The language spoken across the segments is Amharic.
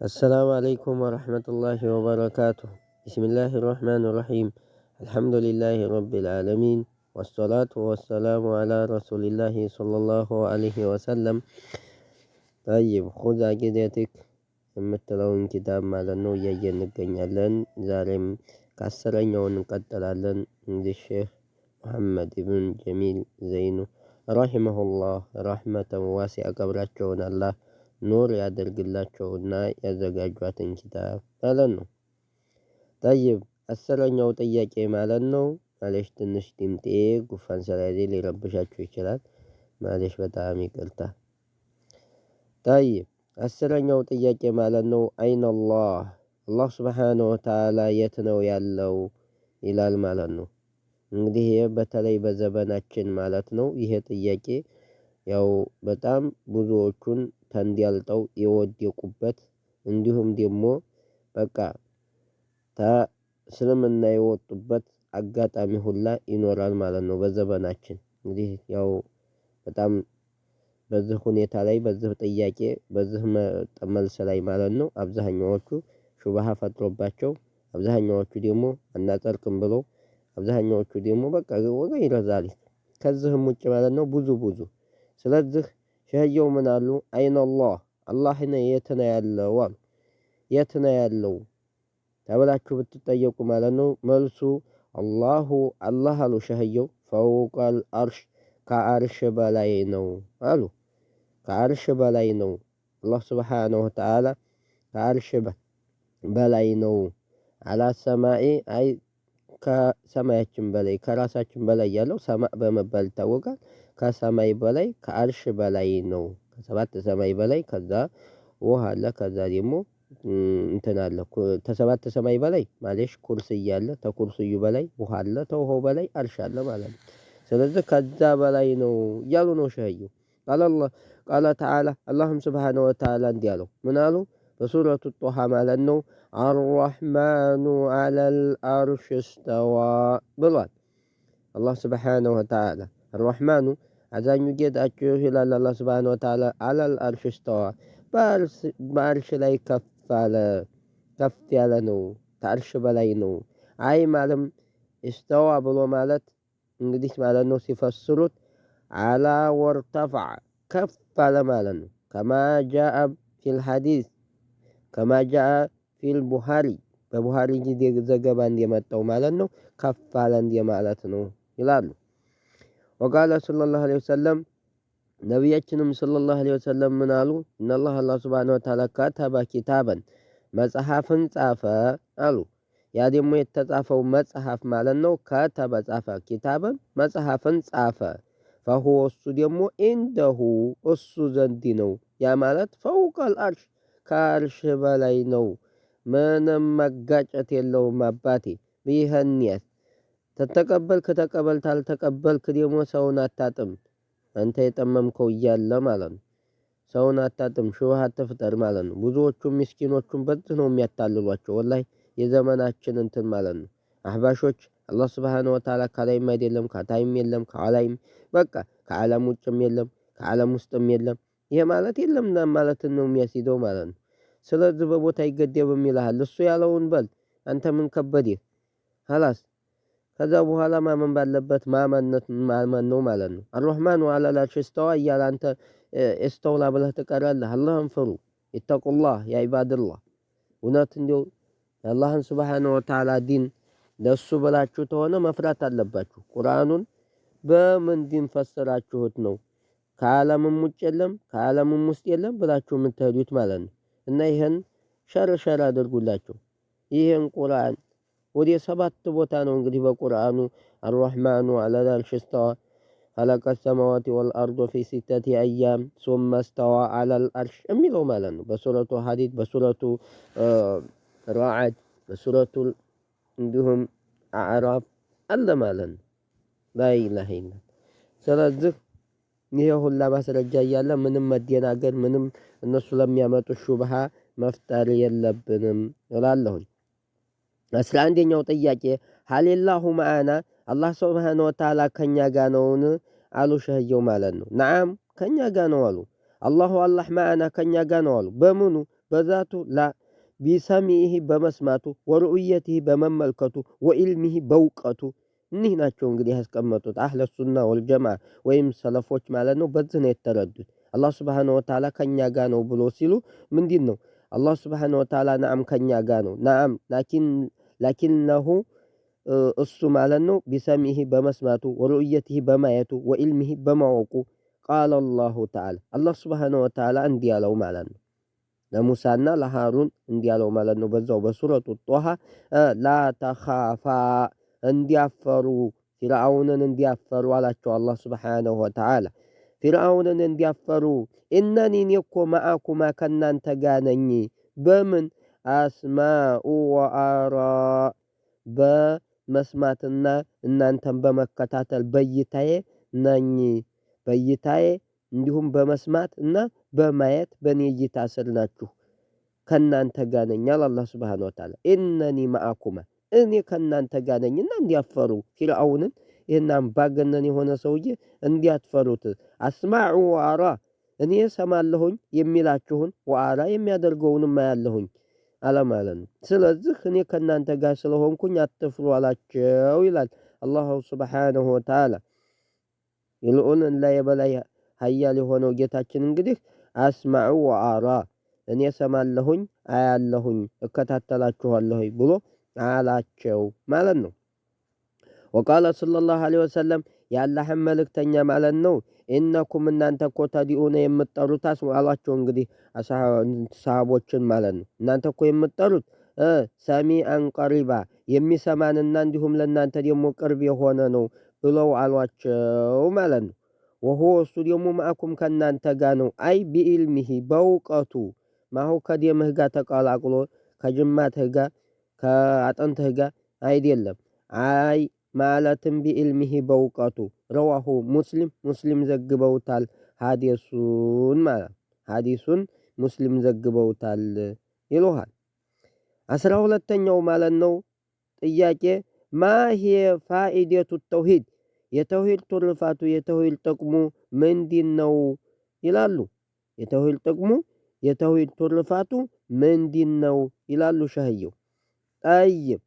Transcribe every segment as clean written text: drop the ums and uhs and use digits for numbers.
السلام عليكم ورحمة الله وبركاته. بسم الله الرحمن الرحيم. الحمد لله رب العالمين، والصلاة والسلام على رسول الله صلى الله عليه وسلم። طيب، خذ عقيدتك የምትለውን ኪታብ ማለት ነው እያየን እንገኛለን። ዛሬም ከ10ኛው እንቀጥላለን። እንግዲህ ሼህ መሐመድ ኢብን ጀሚል ዘይኑ رحمه الله رحمة واسعة፣ ቀብራቸውን አላህ ኑር ያደርግላቸውና ያዘጋጇትን ኪታብ ማለት ነው። طيب፣ 10ኛው ጥያቄ ማለት ነው። معليش፣ ትንሽ ድምጤ ጉንፋን ስለያዘኝ ሊረብሻችሁ ይችላል። معليش፣ በጣም ይቅርታ። طيب፣ 10ኛው ጥያቄ ማለት ነው። أين الله፣ አላህ سبحانه وتعالى የት ነው ያለው ይላል ማለት ነው። እንግዲህ ይሄ በተለይ በዘመናችን ማለት ነው፣ ይሄ ጥያቄ ያው በጣም ብዙዎቹን ተንዲያልጠው የወደቁበት፣ እንዲሁም ደግሞ በቃ እስልምና የወጡበት አጋጣሚ ሁላ ይኖራል ማለት ነው። በዘመናችን እንግዲህ ያው በጣም በዚህ ሁኔታ ላይ፣ በዚህ ጥያቄ፣ በዚህ መልስ ላይ ማለት ነው፣ አብዛኛዎቹ ሹብሃ ፈጥሮባቸው፣ አብዛኛዎቹ ደግሞ አናጸድቅም ብለው፣ አብዛኛዎቹ ደግሞ በቃ وغير ذلك ከዚህም ውጭ ማለት ነው ብዙ ብዙ። ስለዚህ ሸህየው ምን አሉ? أين الله፣ አላህ የት ነው ያለው አሉ። የት ነው ያለው ተብላችሁ ብትጠየቁ ማለት ነው፣ መልሱ الله አላህ አሉ ሸህየው፣ فوق العرش፣ ከአርሽ በላይ ነው አሉ። ከአርሽ በላይ ነው። አላህ سبحانه وتعالى ከአርሽ በላይ ነው። على السماء أي ከሰማያችን በላይ፣ ከራሳችን በላይ ያለው ሰማዕ በመባል ይታወቃል። ከሰማይ በላይ፣ ከአርሽ በላይ ነው። ከሰባት ሰማይ በላይ፣ ከዛ ውሃ አለ። ከዛ ደግሞ እንትን አለ። ከሰባት ሰማይ በላይ معليش ኩርስይ አለ። ተኩርስዩ በላይ ውሃ አለ። ተውሃው በላይ አርሽ አለ ማለት ነው። ስለዚህ ከዛ በላይ ነው እያሉ ነው ሸህየው። قال الله قال تعالى፣ አላህም سبحانه وتعالى እንዲህ አለው። ምን አሉ? በሱረቱ ጦሃ ማለት ነው፣ الرحمن على العرش استوى ብሏል። አላህ سبحانه وتعالى الرحمن አዛኙ ጌታችሁ ይላል አላህ سبحانه وتعالى፣ على العرش استوى፣ በአርሽ ላይ ከፍ አለ፣ ከፍ ያለ ነው፣ ከአርሽ በላይ ነው። أي ማለም استوى ብሎ ማለት እንግዲህ ማለት ነው ሲፈስሩት علا وارتفع፣ ከፍ አለ ማለት ነው። كما جاء في الحديث، كما جاء في البخاري፣ በቡሃሪ ጊዜ ዘገባ እንደመጣው ማለት ነው፣ ከፍ አለ እንደ ማለት ነው ይላሉ። وقال صلى الله عليه وسلم፣ ነቢያችንም صلى الله عليه وسلم ምን አሉ? إن الله አላህ سبحانه وتعالى كتب كتابا፣ መጽሐፍን ጻፈ አሉ። ያ ደግሞ የተጻፈው መጽሐፍ ማለት ነው። كتب ጻፈ፣ كتابا መጽሐፍን ጻፈ። فهو እሱ ደግሞ عنده እሱ ዘንድ ነው። ያ ማለት فوق العرش፣ ከአርሽ በላይ ነው። ምንም መጋጨት የለውም አባቴ። ይህን ተተቀበልክ ተቀበል፣ ታልተቀበልክ ደግሞ ሰውን አታጥም። አንተ የጠመምከው እያለ ማለት ነው። ሰውን አታጥም፣ ሹብሃ አትፍጠር ማለት ነው። ብዙዎቹ ምስኪኖቹን በዚህ ነው የሚያታልሏቸው። والله የዘመናችን እንትን ማለት ነው። አህባሾች አላህ سبحانه وتعالى ከላይም አይደለም፣ ከታይም የለም፣ ከኋላይም፣ በቃ ከዓለም ውጭም የለም፣ ከዓለም ውስጥም የለም። ይሄ ማለት የለም ማለትን ነው የሚያስይዘው ማለት ነው። ስለዚህ በቦታ አይገደብም ይልሃል። እሱ ያለውን በል፣ አንተ ምን ከበድህ? خلاص፣ ከዛ በኋላ ማመን ባለበት ማመነት ማመን ነው ማለት ነው። الرحمن على العرش استوى እያለ አንተ استولى ብለህ ትቀራለህ። አላህን ፍሩ። اتقوا الله يا عباد الله። እውነት እንዲያው የአላህን سبحانه وتعالى ዲን ለሱ ብላችሁ ተሆነ መፍራት አለባችሁ። ቁርአኑን በምን ዲን ፈሰራችሁት ነው ከዓለምም ውጭ የለም፣ ከዓለምም ውስጥ የለም ብላችሁ የምትሄዱት ማለት ነው። እና ይህን share share አድርጉላቸው። ይህን ቁርአን ወደ ሰባት ቦታ ነው እንግዲህ በቁርአኑ الرحمن على العرش استوى، خلق السماوات والأرض في ستة أيام ثم استوى على العرش የሚለው ማለት ነው። በሱረቱ ሐዲድ፣ በሱረቱ ራዓድ፣ በሱረቱ እንዲሁም አዕራፍ አለ ማለት ነው። لا إله إلا። ስለዚህ ይሄ ሁላ ማስረጃ እያለ ምንም መደናገር፣ ምንም እነሱ ለሚያመጡ ሹብሃ መፍጠር የለብንም እላለሁኝ። 11ኛው ጥያቄ፣ هل الله معنا፣ አላህ سبحانه وتعالى ከኛ ጋ ነውን አሉ ሸህየው ማለት ነው። نعم፣ ከኛ ጋ ነው አሉ። الله አላህ معنا ከኛ ጋ ነው አሉ። በምኑ? በዛቱ لا بسمعه በመስማቱ፣ ورؤيته በመመልከቱ፣ وعلمه በውቀቱ። እኒህ ናቸው እንግዲህ ያስቀመጡት أهل السنة والجماعة ወይም ሰለፎች ማለት ነው። በዚህ ነው የተረዱት። አላህ سبحانه وتعالى ከኛ ጋ ነው ብሎ ሲሉ ምንድን ነው? አላህ سبحانه وتعالى نعم ከኛ ጋ ነው። نعم لكنه እሱ ማለት ነው بسمعه በመስማቱ፣ ورؤيته በማየቱ፣ وعلمه በማወቁ። قال الله تعالى አላህ سبحانه وتعالى እንዲህ ያለው ማለት ነው። ለሙሳና ለሃሩን እንዲህ ያለው ማለት ነው። በዛው በሱረቱ ጦሃ لا تخافا እንዲያፈሩ ፊርዓውንን እንዲያፈሩ አላቸው አላህ سبحانه وتعالى። ፊርዓውንን እንዲያፈሩ إنني እኔ እኮ معكما ከእናንተ ጋ ነኝ። በምን? أسمع وأرى በመስማትና እናንተን በመከታተል በእይታዬ ነኝ። በእይታዬ እንዲሁም በመስማት እና በማየት በእኔ እይታ ስር ናችሁ። ከእናንተ ጋር ነኝ አለ አላህ سبحانه وتعالى። إنني معكما እኔ ከእናንተ ጋር ነኝና እንዲያፈሩ ፊርዓውንን ይህን አምባገነን የሆነ ሰውዬ እንዲያትፈሩት። أسمع وأرى እኔ እሰማለሁኝ የሚላችሁን፣ وأرى የሚያደርገውንም አያለሁኝ አለ ማለት ነው። ስለዚህ እኔ ከእናንተ ጋር ስለሆንኩኝ አትፍሩ አላቸው ይላል አላሁ سبحانه وتعالى። የልዑል እና የበላይ ሀያል የሆነው ጌታችን እንግዲህ أسمع وأرى እኔ እሰማለሁኝ፣ አያለሁኝ፣ እከታተላችኋለሁኝ ብሎ አላቸው ማለት ነው። وقال صلى الله عليه وسلم የአላህን መልእክተኛ ማለት ነው። إنكم እናንተ እኮ تدعون የምትጠሩት አሏቸው እንግዲህ ሰሃቦችን ማለት ነው። እናንተ እኮ የምትጠሩት سميعا قريبا የሚሰማንና እንዲሁም ለእናንተ ደግሞ ቅርብ የሆነ ነው ብለው አሏቸው ማለት ነው። وهو እሱ ደግሞ معكم ከእናንተ ጋር ነው። أي بعلمه በእውቀቱ ማሁ ከደምህ ጋር ተቀላቅሎ ከጅማትህ ጋር ከአጥንትህ ጋር አይደለም። أي ማለትም بعلمه በእውቀቱ። رواه مسلم ሙስሊም ዘግበውታል። ሀዲሱን ማለት ሀዲሱን ሙስሊም ዘግበውታል ይሉሃል። 12ኛው ማለት ነው ጥያቄ ما هي فائدة التوحيد የተውሂድ ትሩፋቱ የተውሂድ ጥቅሙ ምንድን ነው ይላሉ። የተውሂድ ጥቅሙ የተውሂድ ትሩፋቱ ምንድን ነው ይላሉ ሸህየው። طيب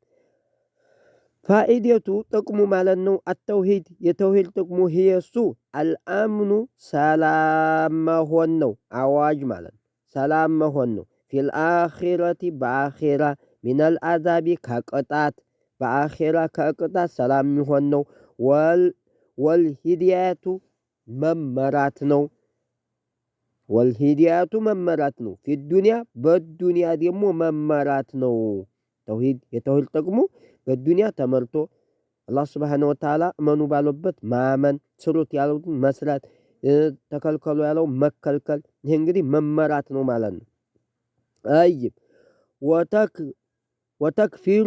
فائدة ጥቅሙ ማለት ነው التوحيد የተውሂድ ጥቅሙ هي እሱ الأمن ሰላም መሆን ነው። አዋጅ ማለት ነው ሰላም መሆን ነው። في الآخرة በአኺራ፣ من العذاب ከቅጣት፣ በአኺራ ከቅጣት ሰላም የሚሆን ነው። والهداية መመራት ነው። والهداية መመራት ነው። في الدنيا በዱንያ ደግሞ መመራት ነው። ተውሂድ የተውሂድ ጥቅሙ በዱንያ ተመርቶ አላህ سبحانه وتعالى እመኑ ባለበት ማመን፣ ስሩት ያሉትን መስራት፣ ተከልከሉ ያለው መከልከል። ይህ እንግዲህ መመራት ነው ማለት ነው። طيب وتكفير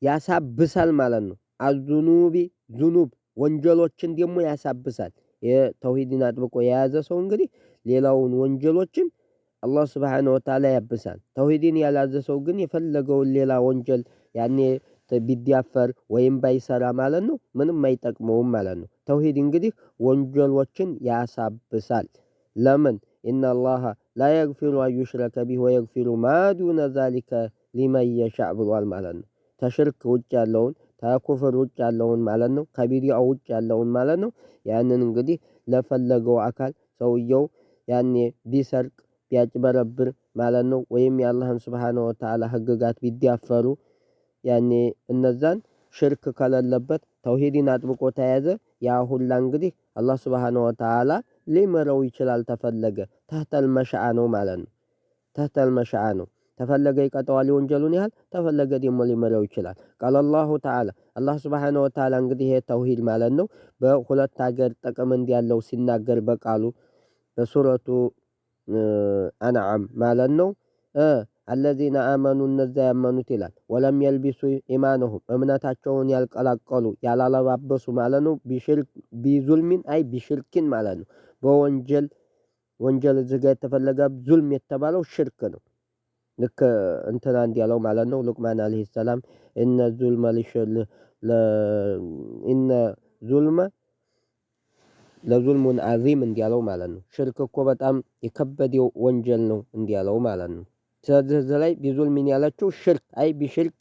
ያሳብሳል ማለት ነው። الذنوب ذنوب ወንጀሎችን ደግሞ ያሳብሳል። የተውሂድን አጥብቆ የያዘ ሰው እንግዲህ ሌላውን ወንጀሎችን አላህ سبحانه وتعالى ያብሳል። ተውሂድን ያልያዘ ሰው ግን የፈለገውን ሌላ ወንጀል ያኔ ቢዳፈር ወይም ባይሰራ ማለት ነው ምንም አይጠቅመውም ማለት ነው። ተውሂድ እንግዲህ ወንጀሎችን ያሳብሳል። ለምን? إن الله لا يغفر أن يشرك به ويغفر ما دون ذلك لمن يشاء ብሏል ማለት ነው። ተሽርክ ውጭ ያለውን ከኩፍር ውጭ ያለውን ማለት ነው። ከቢዲዓ ውጭ ያለውን ማለት ነው። ያንን እንግዲህ ለፈለገው አካል ሰውየው ያኔ ቢሰርቅ ቢያጭበረብር ማለት ነው ወይም የአላህን سبحانه وتعالى ህግጋት ቢዳፈሩ ያኔ እነዛን ሽርክ ከሌለበት ተውሂድን አጥብቆ ተያዘ ያ ሁላ እንግዲህ አላህ سبحانه وتعالى ሊምረው ይችላል። ተፈለገ تحت المشيئة ነው ማለት ነው። تحت المشيئة ነው። ተፈለገ ይቀጠዋል የወንጀሉን ያህል፣ ተፈለገ ደግሞ ሊምረው ይችላል። قال الله تعالى አላህ سبحانه وتعالى እንግዲህ ይሄ ተውሂድ ማለት ነው በሁለት ሀገር ጥቅም እንዲያለው ሲናገር በቃሉ በሱረቱ አንዓም ማለት ነው። الذين آمنوا እነዛ ያመኑት ይላል። ولم يلبسوا إيمانهم እምነታቸውን ያልቀላቀሉ ያላለባበሱ ማለት ነው። بظلم أي بشرك ማለት ነው። በወንጀል ወንጀል እዚህ ጋር የተፈለገ ظلم የተባለው ሽርክ ነው። ልክ እንትና እንዲያለው ማለት ነው ሉቅማን عليه السلام إن الظلم إن الظلم لظلم عظيم እንዲያለው ማለት ነው። ሽርክ እኮ በጣም የከበደው ወንጀል ነው እንዲያለው ማለት ነው። ስለዚህ እዚህ ላይ بظلم ያለችው ሽርክ أي بشرك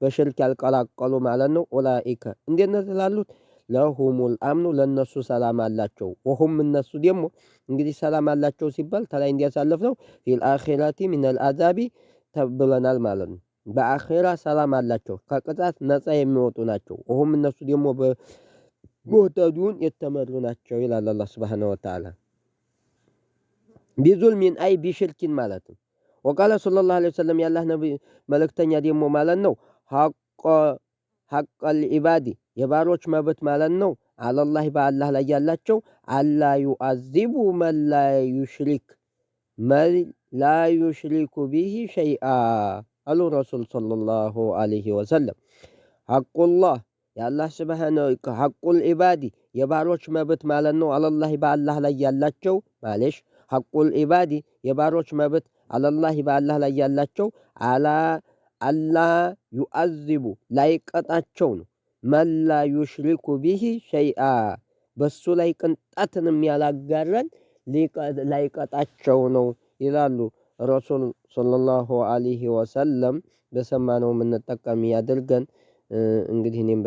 በሽርክ ያልቀላቀሉ ማለት ነው። أولئك እንደነዚህ ላሉት لهم الأمن ለነሱ ሰላም አላቸው። وهم እነሱ ደግሞ እንግዲህ ሰላም አላቸው ሲባል ተላይ እንዲያሳልፍ ነው في الآخرة من العذاب ተብለናል ማለት ነው። በአኺራ ሰላም አላቸው፣ ከቅጣት ነፃ የሚወጡ ናቸው። وهم እነሱ ደግሞ مهتدون የተመሩ ናቸው ይላል አላህ سبحانه وتعالى። بظلم أي بشرك ማለት ነው። وقال صلى الله عليه وسلم የአላህ ነቢ መልእክተኛ ደግሞ ማለት ነው حق العباد የባሮች መብት ማለት ነው على الله በአላህ ላይ ያላቸው ألا يعذب من لا يشرك من لا يشرك به شيئا አሉ ረሱል صلى الله عليه وسلم። حق الله የአላህ سبحانه حق العباد የባሮች መብት ማለት ነው على الله በአላህ ላይ ያላቸው ማለሽ حق العباد የባሮች መብት على الله በአላህ ላይ ያላቸው ألا ألا يعذب ላይቀጣቸው ነው። من لا يشرك به شيئا በሱ ላይ ቅንጣትንም ያላጋራን ላይቀጣቸው ነው ይላሉ ረሱል صلى الله عليه وسلم። በሰማነው የምንጠቀም ያድርገን። እንግዲህ እኔም